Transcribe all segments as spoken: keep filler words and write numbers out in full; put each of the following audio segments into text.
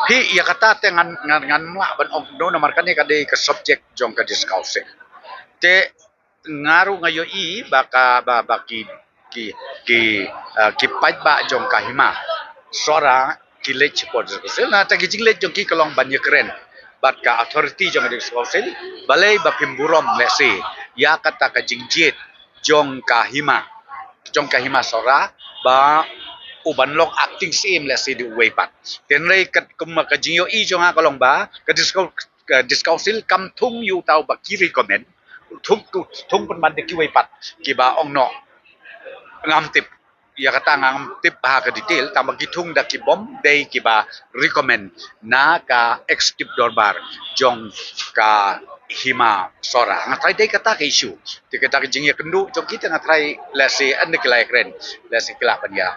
Phi, ïa kata te ngan ngan ngan mlak ban ong no namar kane ka dei ka subject jong ka District Council. Te nga ruh nga ïohi ba ka ba ba ki ki ki uh, ki paidbah jong ka Hima Sohra ki leit shapoh District Council. Na ta ki jingleit jong ki ka long ban ïakren bad ka authority jong ka District Council, balei ba phim burom lehse ïa kata ka jingjied jong ka Hima jong ka Hima Sohra ba u ban long acting C M lehse dei uwei pat. Te hynrei kat kum ka jingïohi jong nga ka long ba ka District Coun- ka District Council kam thung ïa uta uba ki recommend, thung thung pynban da kiwei pat kiba ong noh. Ngam tip ïa kata, ngam tip bha ka detail, tangba ki thung da ki bym dei kiba recommend na ka Executive Dorbar jong ka Hima Sohra. Nga tharai dei kata ka issue. Te kata ka jingïakynduh jong ki te nga tharai lehse ynda ki la ïakren lehse ki lah ban ïa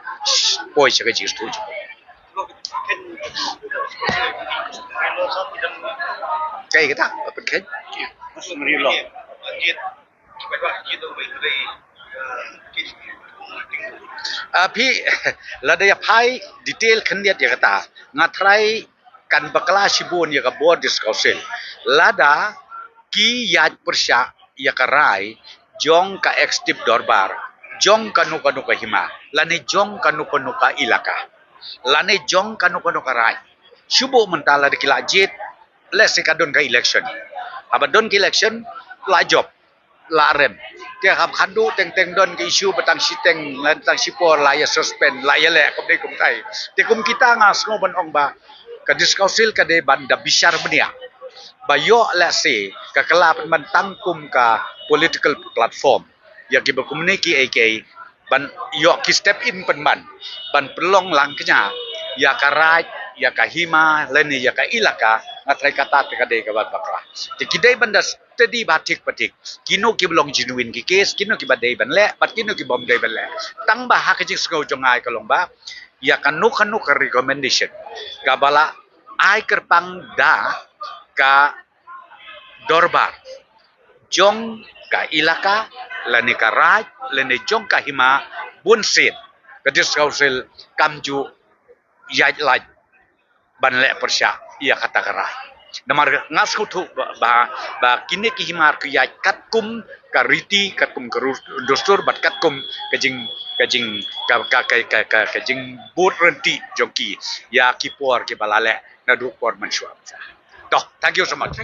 poi sha ka jingsngewthuh jong ki. Kaei kata ba pynkheiñ? Ah, phi, lada ïa phai detail khyndiat ïa kata, nga tharai kan bakla shibun ïa ka bor District Council lada ki ïaid pyrshah ïa ka rai jong ka Executive Dorbar jong kano kano ka Hima lane jong kano kano ka ilaka lane jong kano kano ka raid. Shu buh mynta lada ki la jied, lehse ka don ka election. Haba don ka election, la jop, la rem. Te haba khadduh teng teng don ka issue ba tang shiteng lane tang shipor la ïa suspend, la ïaleh kumne kumtai. Te kum kita nga sngew ban ong ba ka District Council ka dei ban da bishar bniah ba ïoh lehse ka kylla pynban tang kum ka political platform ïa kiba kumne kiei kiei ban ïoh ki step in pynban ban pynlong lang kñia ïa ka raid, ïa ka Hima lane ïa ka ilaka. Nga tharai kata te ka dei kaba bakla. Te ki dei ban da study ba thik ba thik, kino kiba long genuine ki case, kino kiba dei ban leh bad kino kiba ym dei ban leh. Tangba ha ka jingsngew jong nga ka long ba ïa kano kano ka recommendation kaba la ai kyrpang da ka Dorbar jong ka ilaka lane ka raid lane jong ka Hima, bunsien ka District Council kam ju ïaid lait ban leh pyrshah ïa kata ka rai. Namar nga sngewthuh ba, ba, ba kine ki Hima ki ïaid katkum ka riti, katkum ka ru- dustur bad katkum ka jing ka jing ka ka ka ka, ka, ka jingbud ryntih jong ki ïa ki por kiba la leh naduh por mynshuwa. Toh, thank you so much.